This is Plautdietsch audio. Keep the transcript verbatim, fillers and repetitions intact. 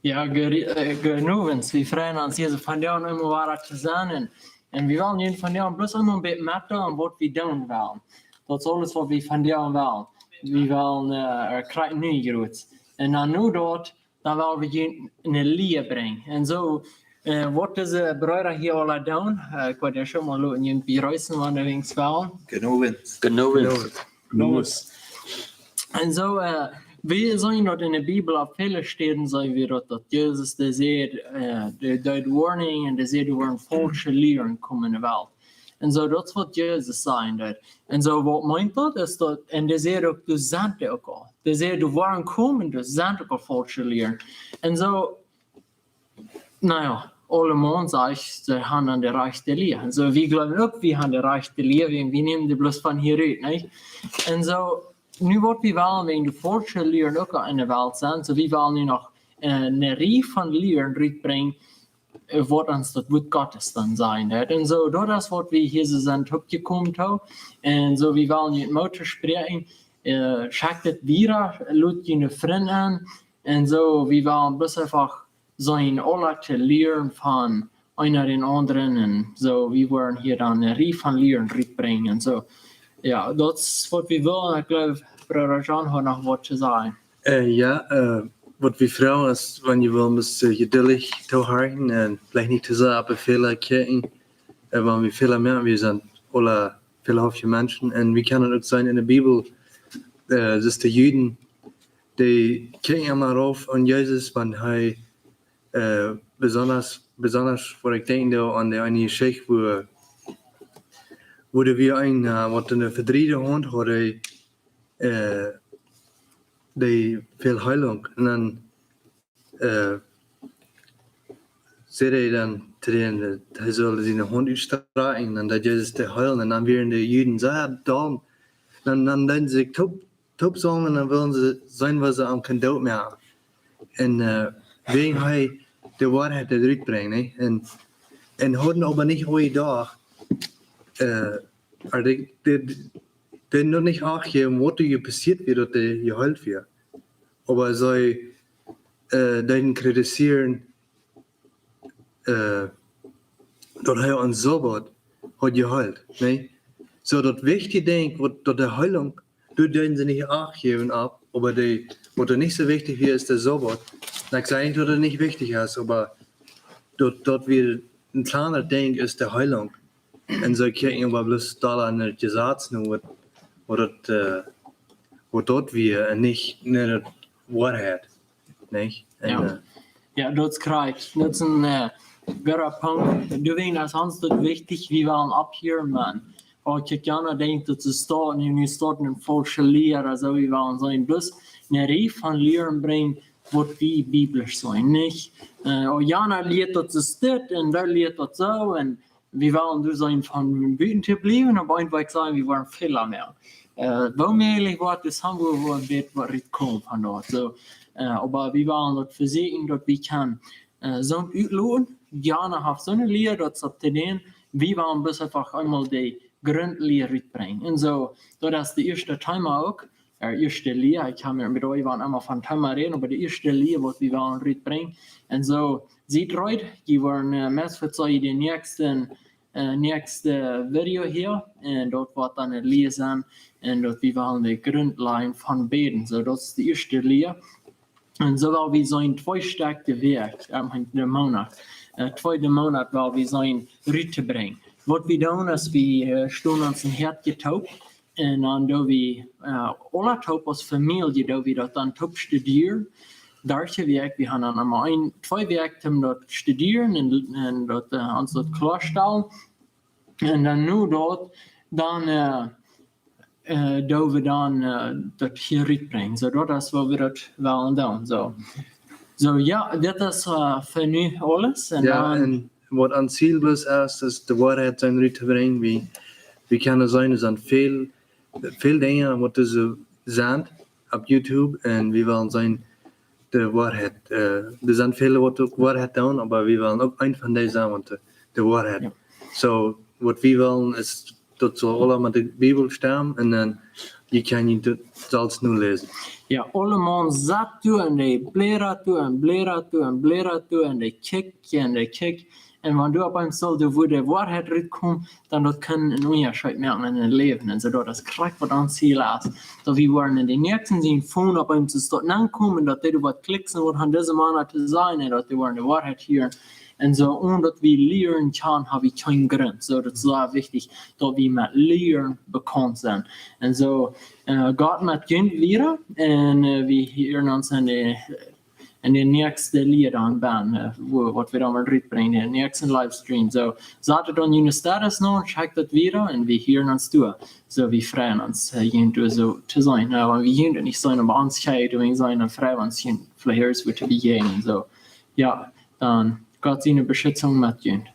Jo, goodens, wie freien ons hia vondoag emol wada to sennen. Un wie wellen hia vondoag bloos emol een bät metdeelen waut wie doonen wellen. Daut es aules waut wie vondoag wellen. Wie wellen, äh, kjrieen nu jrots. Un dan nu daut, dan wellen wie junt ne Lia brinjen. Un soo, äh, waut dise Breeda hia aula doonen, äh, ekj wudd junt mol loten junt bejreessen, wan jie wellen. Goodens. Goodens. Un soo, äh, wie seenen daut enne Bibel opp väle Städen, seenen wie daut, daut Jesus, dee säd, äh, dee deed warning un dee säd, doa woaren faulsche Lieren komen enne Welt. Un soo, daut es waut Jesus sajen deed. Un soo, waut meent daut? Es daut, un dee säd uk, doa sent dee uk aul. Dee säd, doa woaren komen, doa sent uk aul faulsche Lieren. Un soo, na jo, aulemaun sajcht, see haben dan de rajchte Lia. Un soo, wie jleewen uk, wie haben de rajchte Lia, wie, wie nämen dee bloos von hia rut, nä? Un soo, nu waut wie wellen wäajen de faulsche Lieren uk enne Welt sent, soo wie wellen nu noch, äh, ne Rieej von Lieren rutbrinjen, äh, waut ons daut Wuat Gottes dan sajen deit. Un soo, daut es waut wie hia soo sent oppjekomen to. Un soo, wie wellen junt Moot toospräakjen, äh, schekjt et wieda, lot june Frind aun. Un soo, wie wellen bloos eefach seenen aula to lieren von eena dän aundren. Un soo, wie woaren hia dan ne Rieej von Lieren rutbrinjen. Un soo, jo, daut es waut wie wellen. Ekj jleew, Brooda John haud noch waut to sajen. Äh, jo, äh, waut wie froagen es, wan jie wellen, mott jie, äh, jeduldich toohorchen un veleicht nich too sea opp de Fäla kjikjen, äh, wan wie Fäla moaken, wie sent aula fälahafte Menschen. Un wie kjennen uk seenen enne Bibel, äh, daut de Juden, dee kjikjen emma rauf aun Jesus, wan hee, äh, besonda, besonda, waut ekj denkj, doa aun de eene Jeschicht, wua, wua doa wia een, äh, waut ne vedriede Haunt haud, äh, dee fäld Heelunk. Un dan, äh, säd hee dan to dän, äh, hee sull siene Haunt utstrakjen, un dan deed Jesus dän heelen. Un dan wieren de Juden sea doll. Dan, dan deeden see sikj toop, toop samen un dan wullen see seenen, waut see am kunnen doot moaken. Un, äh, wäajen hee de Woarheit deed rutbrinjen, nä? Un, un hauden oba nich aul jedocht, äh, aulsoo dee, dee, dee noch nich acht jäwen, waut doa passieet wia, daut hee jeheelt wia. Oba see, äh, deeden kritisieren, äh, daut hee aum Sabbat haud jeheelt, nä? Soo daut wichtje Dinkj, waut, daut de Heelunk, doa deeden see nich acht jäwen opp, oba dee, waut doa nich soo wichtich wia, es de Sabbat. Un ekj saj nich, daut daut nich wichtich es, oba daut, daut wia een kjlienet Dinkj es de Heelunk. Un see kjikjen oba bloos dolla no daut Jesaz, no waut, waut daut, äh, waut daut wia un nich no de Woarheit, nä? Un, jo. Äh, jo, daut es krakjt. Daut es een, äh, gooda Punkt. Doawäajen es ons daut wichtich, wie wellen opphieren, Maun. Wan ekj jana denkj, daut see staut, nu, nu staut ne faulsche Lia, aulsoo wie wellen seenen bloos ne Rieej von Lieren brinjen, waut wie biblisch sent, nich? Äh, wan jana lieet daut see steit un dee lieet daut soo un wie wellen doa seenen von buten to bliewen, opp eenen Wajch sajen, wie woaren Fäla moaken. Äh, woo mäajlich woat daut, haben wie woll een bät waut rutkomen von doa. Soo, äh, oba wie wellen daut vesieekjen, daut wie kjennen, äh, soont utloten. Jana haft soone Lia, daut es opp to dän. Wie wellen bloos eefach eemol de Grundlia rutbrinjen. Un soo, daut es daut ieeschte Thema uk. Äh, ieeschte Lia, ekj kaun mie met junt emma von Thema räden, oba daut ieeschte Lia, waut wie wellen rutbrinjen. Un soo, siet reed, jie woaren, äh, meist waut soo de näakjste, äh, näakjste Video hia. Un daut woat dan daut Lia sennen. Un daut wie wellen de Grund lajen von bäden. Soo, daut es daut ieeschte Lia. Un soo well wie seenen twee Stekj de Wäakj, äh, de Moonat. Äh, twee de Moonat well wie seenen ruttobrinjen. Waut wie doonen es, wie, äh, stonen ons een Hoat toop. Un dan doo wie, äh, aula toop aus Famielje, doo wie daut dan toop studieren. Derch de Wäakj, wie haben dan emma een, twee Wäakj om daut studieren un, un daut, äh, ons daut kloastalen. Un dan nu daut, dan, äh, äh, doo wie dan, äh, daut hia rutbrinjen. Soo, daut es waut wie daut wellen doonen. Soo. Soo, jo, daut es, äh, fa nu aules. Un jo, dan un waut ons Ziel bloos es, es de Woarheit seenen ruttobrinjen. Wie, wie kjennen seenen, doa sent väl, väl Dinja, waut doa soo sent opp YouTube. Un wie wellen seenen, de Woarheit, äh, doa sent väle, waut uk Woarheit doonen, oba wie wellen uk eent von dee sennen, waut de, de Woarheit. Jo. Soo, waut wie wellen es, Daut saul aula met de Bibel stemmen un dan jie kjennen daut selfst nu läsen. Jo, aulemaun sat doa un dee blädat doa un blädat doa un blädat doa un dee kjikjt un dee kjikjt. Un wan doa opp eemol sull doa wua de Woarheit rutkomen, dan daut kaun een Unjascheet moaken en äa Läwen. Un soo daut es krakjt waut ons Ziel es. Daut wie woaren en de näakjste sien Phone opp eemol daut nenkomen, daut dee waut klikjt un waut aun dise Mana to sajen, un daut dee woaren de Woarheit hieren. Un soo, onen daut wie lieren kjennen, ha wie kjeen Grunt. Soo, daut es sea wichtich, daut wie met lieren bekaunt sent. Un soo, äh, Gott met junt wieda. Un, äh, wie hieren ons en de, en de näakjste Lia dan, äh, wua, waut wie dan woaren rutbrinjen, de näakjste Livestream. Soo, sat et dan june Status no un checkt daut wieda un wie hieren ons doa. Soo, wie freien ons, äh, junt doa soo to seenen. Äh, wan wie junt nich seenen, oba ons kjennen doa seenen, dan freien wie ons junt veleicht wada to bejäajnen. Soo, jo, dan Gott siene Beschitzung met junt.